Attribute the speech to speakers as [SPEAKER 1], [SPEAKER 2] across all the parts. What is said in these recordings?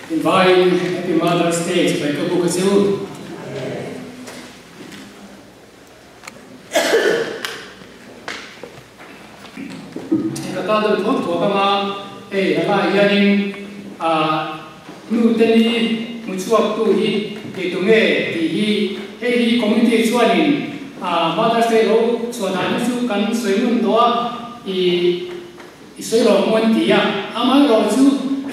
[SPEAKER 1] Invaiin Happy Mother's Day chibai ka buk a che u. Ka kal deuh thuak thuak anga hei helaiah hianin ah hnute ni hmu chhuaktu hi kei tunge tih hi hei hi committee chuanin ah Mother's Day lo chhuah dan hi chu kan sawi ngun tawh a ih I sawi lo maw an ti a, amaherawh chu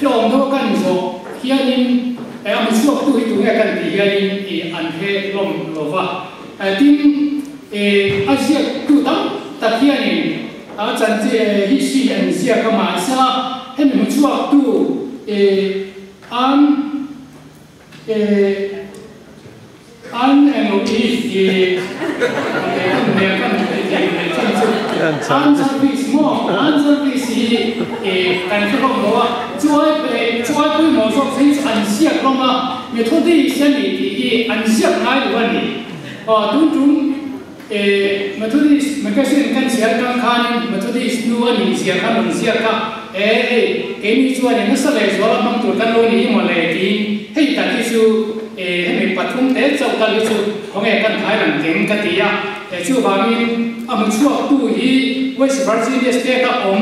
[SPEAKER 1] hlawm deuh kan zawh hianin a hmu chhuaktu hi tunge kan tih hianin i an hre hlawm lo va. Tin, a ziaktu tam tak hianin a chanchin history hi an ziak a, mahsela hemi hmu chhuaktu an An emaw i i An service maw an service hi i kan hre hlawm lo a, chuai chuai pawimawh zawk phei chu an ziak hlawm a, Methodist a ni tih hi an ziak ngai lo a ni. Aw tun tum i Methodist magazine kan chhiar atang khanin Methodist nu a nih zia khan rawn ziak a, e hei keini chuanin nasa leh zuala hmang tur kan lo ni hi mawle tiin hei tak hi chu e hemi pathum te chauh kal hi chu khawnge kan thai lang teng ka ti a, e chuvangin a hmu chhuaktu hi West Virginia State a awm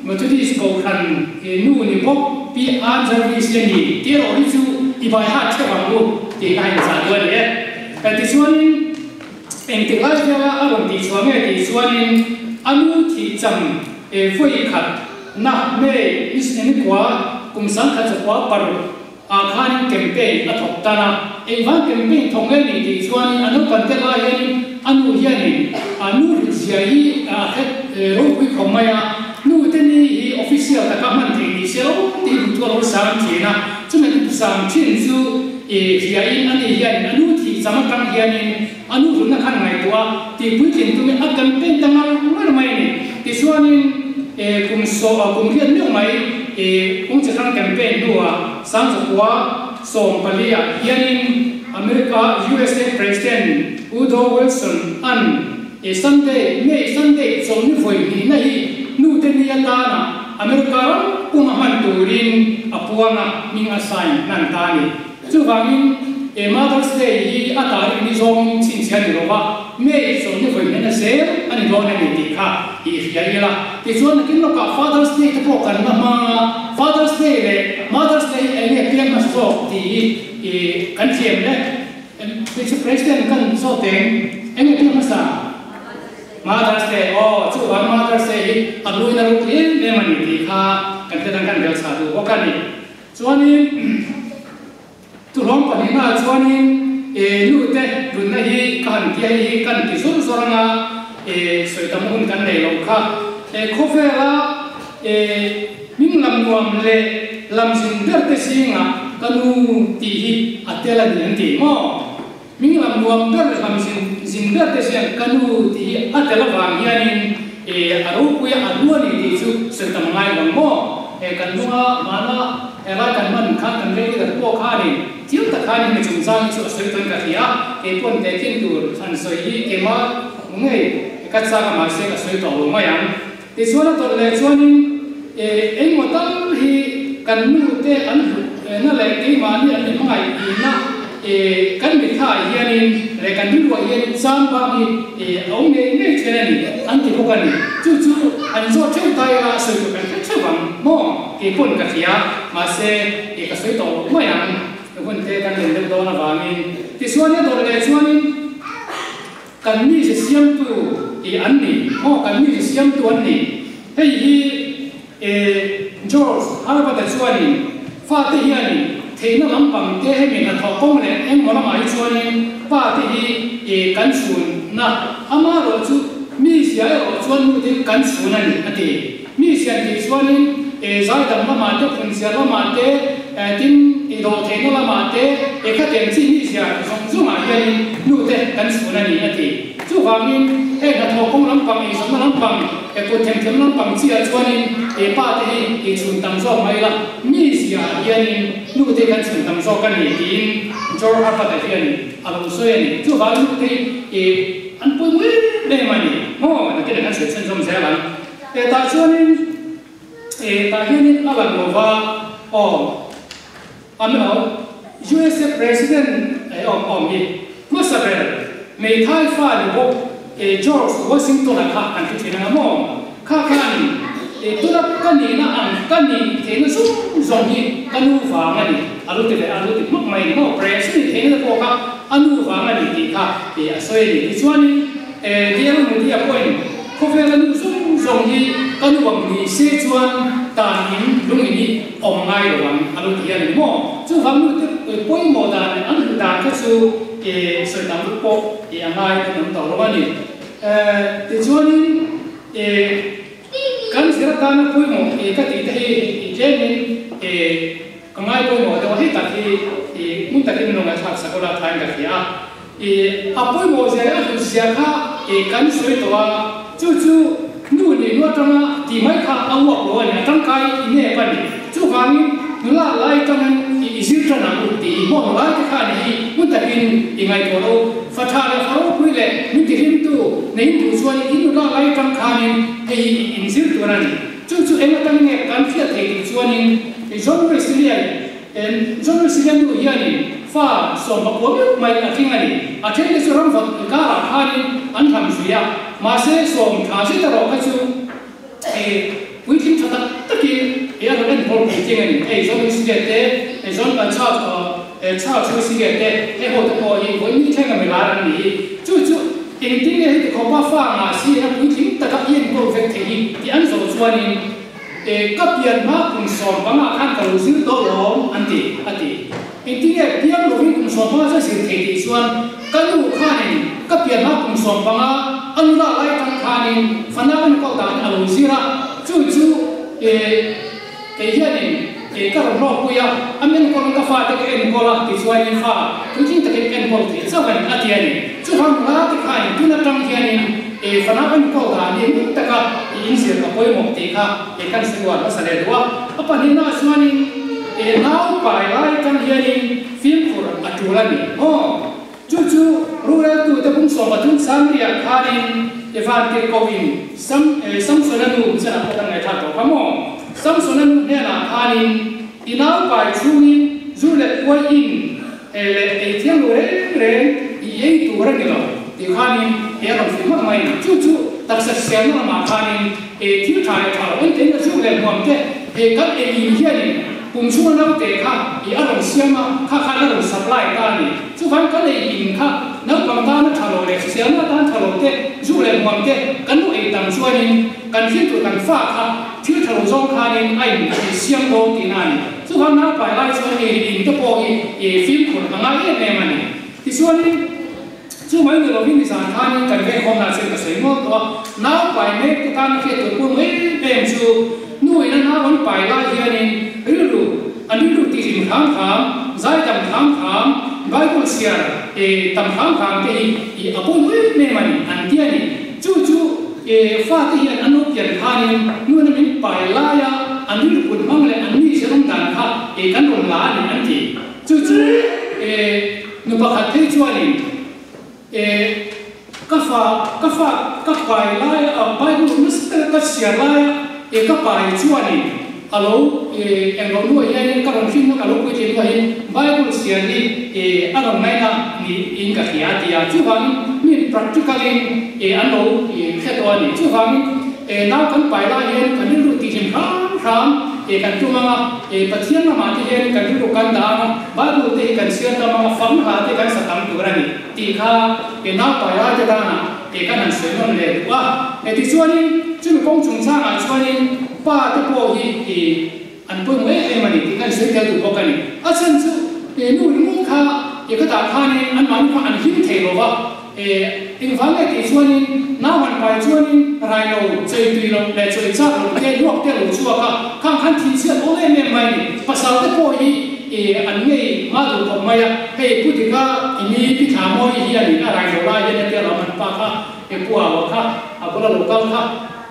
[SPEAKER 1] Methodist Kohhran e nu ni bawk Pi Ann Jarvis a ni tih erawh hi chu i vai hat theuh ang u tih ka inchah duh a ni e. E tichuanin. Engtik lai vela a rawn tih chhuah nge tih chuanin a nu thih cham e vawi khat na May ni nikua kum 1946 ah khanin campaign a thawk tan a. Engvang campaign thawk nge ni tih chuanin a naupan te lai hianin a nu hianin a nu hrilh zia hi a hret ropui khawp mai a, nu te ni hi official taka hman theih ni se lo tih duh chu a lo sang thin a, chumi sang thin chu I hriain ani hianin a nu thih cham atang hianin a nu hlutna khan ngaihtuah a, tihpuitlin tumin a campaign ta ngar ngar mai a ni. Tichuanin e kum saw kum riat meuh mai e kawng chi hrang campaign hnuah 1914 ah hianin America usa President Woodrow Wilson an e Sunday May Sunday chawlhni vawi hnihna hi nute ni atana America ram puma hman turin a puang a, hming a sign hnan ta a ni. Chuvangin, e Mother's Day hi a tarik ni zawngin chhinchhiah a ni lo va, May chawlhni vawi hnena zel a ni dawn a ni tih kha i hria ila. Tichuan, nakin lawkah Father's Day te pawh kan la hmang a, Father's Day leh Mother's Day hi eng nge piang hmasa zawk tih hi i kan thiam le. Hmeichhe President kan zawt eng eng nge piang hmasa? Mother's Day, aw, chuvang Mother's Day hi a hluin a ropui em em a ni tih kha kan hriat ang kan rel chhah duh bawk a ni. Chuanin thuhlawm pahnihnaah chuanin e nu te nunna hi ka han tia hei hi kan ti zawr zawr anga e sawi tam hun kan nei loh kha. E khawvela e hming lam nuam leh lam zin ber te zingah ka nu tih hi a tel a ni an ti maw? Hming lam nuam ber leh lam zin zin ber te hian ka nu tih hi a tel avang hianin e a ropui a a hlu a ni tih chu sawi tam ngai lo maw? E kan lunga hmana helai kan hman khan kan rei leader pawh khanin thil tak khanin mi chungchang hi chu a sawi tawn ka hria a, kei pawn tehkhin tur han sawi hi keimah hmu ngei ka chak a mahse ka sawi tawh lo mai ang. Tichuan a tawlh leh chuanin e engmaw tal hi kan nu te an hlut na leh keimahni an inhmangaih tihna e kan mitthla ah hianin leh kan rilruah hianin chang bang hi e a awm ngei ngei then a ni an ti bawk a ni. Chu chu an zawt theuh ta ila sawi tur kan hre theuh ang maw? Kei pawn ka hria mahse e ka sawi tawh loh mai ang hun te kan len deuh dawn avangin. Tichuan a tawlh leh chuanin. Kan mize siamtu i an ni maw? Kan mize siamtu an ni. Hei hi e George Harvard-a chuanin fate hianin theihna lampang te hemi hnathawh kawng leh engmaw lamah hi chuanin pate hi e kan chhunna amaherawh chu mizia erawh chuan nute hi kan chhun a ni a ti. Mizia an tih chuanin e zaidam lamah te, phunchiar lamah te, tin i dawhtheihna lamah te, e khatiang chi mizia zawng zawngah hianin nute kan chhun a ni a ti. Chuvangin heng hnathawh kawng lampang, eizawnna lampang, e kut themthiam lampang chiah chuanin e pa te hi i chhun tam zawk mai la, mizia ah hianin nute kan chhun tam zawk a ni tiin George Herbert-a hian a lo sawi a ni. Chuvangin nute hi i an pawimawh em em a ni maw? Nakin an sawi chhunzawm zel ang. Hetah chuanin eh tah hianin a lang lo va, aw. USA President awm awm hi hmasa ber hmeithai fa ni bawk George Washington-a kha kan hre thin anga maw? Kha khan tuna ka nihna ang ka nih theihna zawng zawng hi ka nu vang a ni a lo ti leh a lo ti hmak mai ni maw? President nih theihna te pawh kha a nu vang a ni tih kha a sawi a ni. Tichuanin DL Modi-a pawhin khawvela nu zawng zawng hi ka nu ang ni se chuan tan in lungin hi awm ngai lo ang a lo ti hian a ni maw? Chuvang nu te pawimawh dan leh an hlu dan kha chu sawi tam vek pawh a ngai kan awm tawh lo a ni. Tichuanin kan zir atana pawimawh ka tih te hi tlemin ka ngai pawimawh deuh a, hei tak hi hmun takin min rawn ngaihthlak sak ula thain ka hria a. A pawimawh zia leh a hlut zia kha kan sawi tawh a, chu chu nu nih hnu atanga tih mai kha a uak lo a ni, a tangkai i nep a ni. Chuvangin nula lai atangin i zir tan ang u tih i hmuh ang lai te kha a ni hi hmun takin i ngaihtuah lo. Fa tha leh fa ropui leh min tihlimtu nei in duh chuan in nula lai atang khanin hei hi i inzir tur a ni. Chu chu eng atangin nge kan hriat thei tih chuanin John Wesley-a'n John Wesley nu hianin fa 19 meuh mai a tling a ni. A thente chu ramvawt inkarah khanin an hlam zui a, mahse sawm tha zet erawh kha chu puitling tha tak takin a rawn enkawl puitling a ni. Hei John Wesley te, John Charles Wesley te, hei ho te pawh hi vawi ni thlenga milar an ni hi. Chu chu engtin nge heti khawpa fa ngah si a puitling taka i enkawl vek theih hi tih an zawh chuanin, E, ka pian hma kum 15 ah khan ka lo zir tawh lawm an ti, a ti. Engtinge piang lovin kum 15 chu a zir thei tih chuan ka nu khanin ka pian hma kum 15 a nula lai atang khanin fanau enkawl danin a lo zir a, chu chu e, kei hianin e ka rawn hlawkpui a, a mi enkawlin ka fate ka enkawl a tichuanin fa puitling takin ka enkawl thei chauh a ni, a ti a ni. Chuvang nula te khanin tun atang hianin e fanau enkawl danin ngun taka i inzir ka pawimawh tih kha e kan sawi uar hmasa leh duh a. A pahnihnaah chuanin e nau pai lai atang hianin fimkhur a tul a ni. Aw, chu chu rureltute bung 13 Sangriah khanin e vantirhkohin Sam e Samsona nu chanah pawh kan ngaihthla tawh kha maw? Samsona nu hnenah khanin i nau pai chhungin zu leh kuai in e leh ei thiang lo reng reng i ei tur a ni lo tih khanin he a rawn fih hmak mai. Chu chu taksa hriatna lamah khanin e thil tha leh tha lo entein a zuk leh hmuam te he kan ei in hianin pum chhunga naute kha i a rawn siam a, kha khan a rawn supply ta a ni. Chuvang kan ei in kha naupang tana tha lo leh hriselna atan tha lo te, zuk leh hmuam te kan lo ei tam chuanin kan thil tur kan fa kha thil tha lo zawng khanin a in siam dawn tihna a ni. Chuvang naupai lai chuan ei in te pawh hi i fimkhur a ngai em em a ni. Tichuanin chu mai ni lovin nizan khanin kan vengkhawmna ah chuan ka sawi ngawt tawh a, naupai mek te tana hriat tur pawh em em chu nu in a nau an pai lai hianin rilru an rilru tihlim hram hram, zai tam hram hram, Bible chhiar tam hram hram te hi i a pawimawh em em a ni an ti a ni. Chu chu fate hian an lo pian khanin nu na min pai laia an rilru put hmang leh an mi zir awm dan kha kan rawn la a ni an ti. Chu chu nu pakhat phei chuanin ka fa ka fa ka pai laia Bible nasa taka ka chhiar laia ka pai chuanin a lo eng lo nuai hianin ka rawn hrinna ka lo puitling nuaiin Bible chhiar hi a rawn ngaina niin ka hria a ti a. Chuvangin mi practical in an lo hre tawh a ni. Chuvangin nau kan pai lai hian kan rilru tihhlim hram hram kan tum ang a, Pathian lamah te hian kan rilru kan dah ang a, Bible te hi kan chhiar tam ang a, fang hla te kan sa tam tur a ni tih kha nau pai lai te danah kan han sawi nawn leh duh a. Tichuanin chumi kawng chungchangah chuanin pa te pawh hi an pawimawh em em a ni tih kha an sawi tel duh bawk a ni. A chhan chu nu ringawt kha khatah khanin anmahni kha an him thei lo va, engvang nge tih chuanin nau han pai chuanin rai lo, chawi tui lo leh chawi chak lo te luak te a lo chhuak a, khang khan thinchhiat awl em em mai a ni. Pasal te pawh hi an ngei hma duh khawp mai a, hei Pu Dika i mi Pi Thla Mawi hi a ni a rai lo lai hian a tia lo an pa kha Pu Aua kha a bula lo kal kha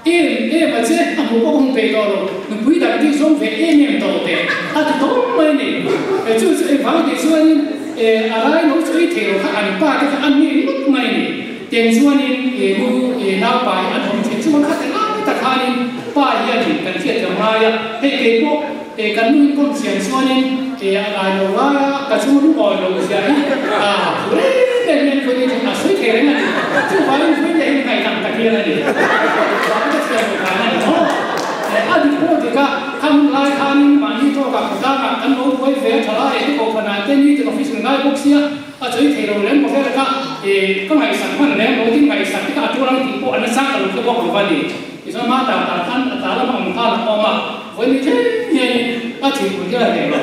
[SPEAKER 1] Em em a che, a hmu pawh ka hmu peih tawh lo, nupui dang tih zawng ve em em tawh teh a ti tawp mai a ni. Chu chu engvang tih chuanin a rai lo chu ei thei lo kha an pa te kha an ngei ringawt mai a ni. Tiang chuanin nu nau pa hi an awm thin chu kha ti lai tak khanin pa hianin kan hriat thiam ngai a, hei kei pawh kan nu in kawm chian chuanin. a rai lo laia ka chung lungawi lo zia hi a thu reng reng hian vawiin hi a sawi thei reng a ni. Chuvangin vawiin leh hi ngaihdan tak hian a ni. Ka thiam lo dan a ni maw? A dik pawh dik a, khang hun lai khanin mahni tawkah khawtlangah kan lo buai ve a tha lai e, kohhranah te nitin office in ngai bawk sia, a chawi thei lo lem bawk e, ka ka ngaihsak hman lem lo tin ngaihsak te kha a tul ang tih pawh a nasa ka lo hre bawk lo va ni. Tichuan ma ta ta khan a ta lama awm khan a awm a, vawi ni thleng hianin a thinpui te a hneh lo.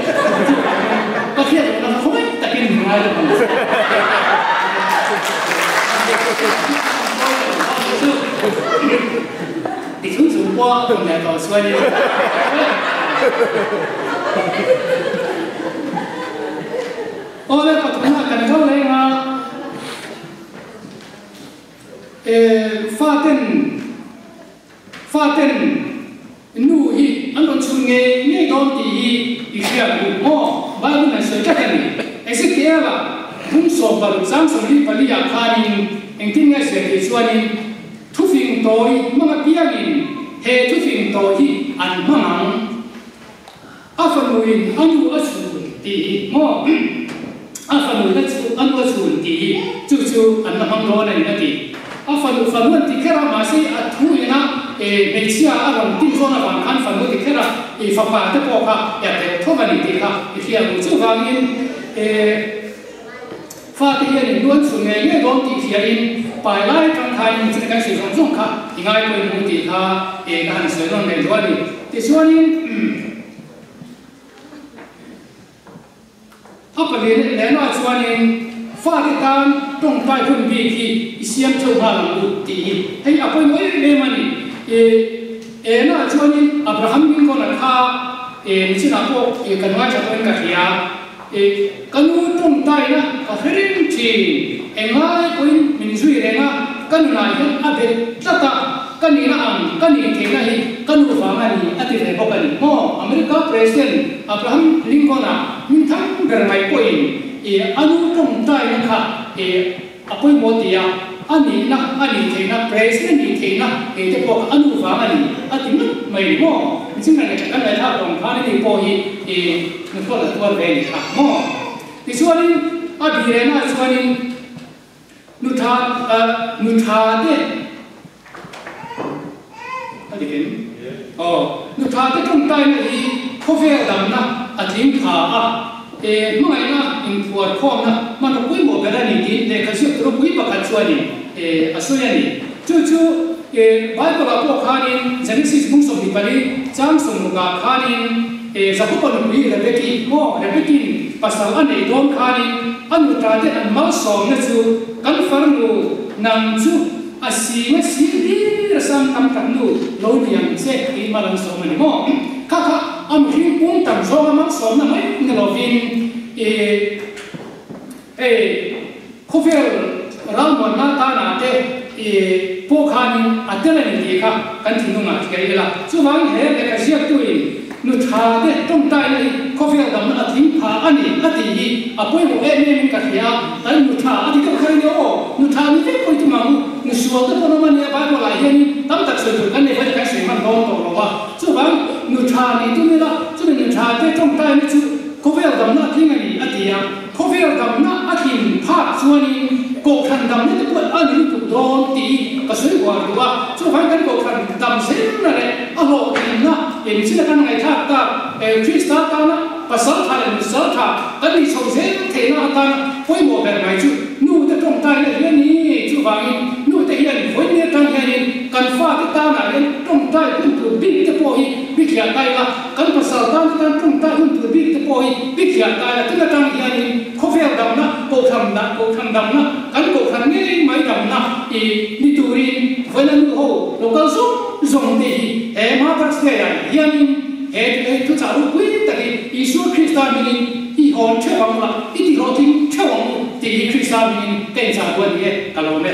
[SPEAKER 1] Chuvangin ka hriat lohna kha khawngaih takin min ngai lo ang che. Ti chung chung pawh a rawn leh tawh chuanin Aw le pathumna kan kal reng a. Faten faten nu hi an rawn chhun ngei ngei dawn tih hi i hriat duh maw? Bible an sawi tlat a ni. Ezekiel-a bung 16 chang 24 ah khanin engtin nge zir tih chuanin thufing tawi hmang apiangin he thufing tawi hi an hmang ang. A fanuin a nu a chhun tih hi maw? A fanuin a chu a nu a chhun tih hi chu chu an la hmang dawn a ni a ti. A fanu fanu an ti kher a, mahse a thu ina e hmeichhia a rawn tin zawn avang khan fanu a ti kher a, i fapa te pawh kha e a tel tho a ni tih kha i hria ang. Chuvangin e fate hian in nu an chhun ngei ngei dawn tih hriain pai lai atang khanin chutah kan sawi zawng zawng kha i ngai pawimawh tih kha e ka han sawi nawn leh duh a ni. Tichuanin a pali lehna chuanin fate tan tawngtai hun bik hi i siam theuh nghal ang u tih hi hei a pawimawh em em a ni. Ena chuanin Abraham Lincoln-a kha nichinah pawh kan ngaithla tawhin ka hria. Ka nu tawngtaina ka hre reng thin. Englai pawhin min zui reng a, ka nunah hian a bet tlat a, ka nihna ang ka nih theihna hi ka nu vang a ni a ti ve bawk a ni. Maw America President Abraham Lincoln-a hming thang ber mai pawhin a nu tawngtaina kha A pawimawh ti a, a nihna, a nih theihna, president nih theihna ei te pawh kha a nu vang a ni, a ti ngawt mai ni maw? Miching kan kan ngaihthlak tawng khan ani pawh hi i nuthlawl a tuar ve a ni kha maw? Tichuanin a bihrehnaah chuanin nutha nutha te a dik em? Aw, nutha te tawngtaina hi khawvel damna a tling tha a, e hmangaihna inphuar khawmna hmanraw pawimawh ber a ni tiin lehkha ziak ropui pakhat chuanin e a sawi a ni. Chu chu e Bible-ah pawh khanin Genesis bung 24 chang 60ah khanin e Jakoba nupui Rebeki maw Rebeki'n pasal a neih dawn khanin a nuta te an malsawmna chu kan farnu nang chu A sing a sing hlir a sang tam tak nu lo ni ang che tih mal an sawm a ni maw? Kha kha a mihring pum tam zawng a mal sawmna mai ni lovin i hei khawvel ralmuanna tanah te i pawh khanin a tel a ni tih kha kan thinlungah hria ila. Chuvangin he lehkha ziaktuin Nu tha te tawngtaina hi khawvel damna a tling pha a ni a tih hi a pawimawh em em in ka hria a, kan nu tha a ti deuh kher a nia aw, nu tha ni vek pawh i tum ang u, nu sual te pawh an awm a nia Bible ah hianin tam tak sawi tur kan nei vaite kan sawi hman dawn tawh lo a, chuvang nu tha nih tum ila chumi nu tha te tawngtaina chu khawvel damna a tling a ni a ti a, khawvel damna a tlin phak chuanin kohhran damna te pawh a ni lutuk dawn tih hi ka sawi huar duh a, chuvang kan kohhran dam zelna leh a hlawhtlinna Engchina kan ngaihthlak tak Krista tana pasal tha leh nusal tha kan nih chhoh zel theihna atana pawimawh ber mai chu nu te tawngtaina hi a ni. Chuvangin nu te hian vawiin atang hianin kan fate tanah hian tawngtai hun tur bik te pawh hi bikhiah ta ila, kan pasal tan te tan tawngtai hun tur bik te pawh hi bikhiah ta ila, tun atang hianin khawvel damna, kohhran kohhran damna, kan kohhran ngei mai damna i ni turin vawiina nu ho lo kal zawng zawng te hi he Mother's Day ah hianin he he thuchah ropui takin Isua Krista hmingin i hawn theuh ang la, i tihlawhtling theuh ang u tih hi Krista hmingin ka inchah duh a ni e, ka lawm e.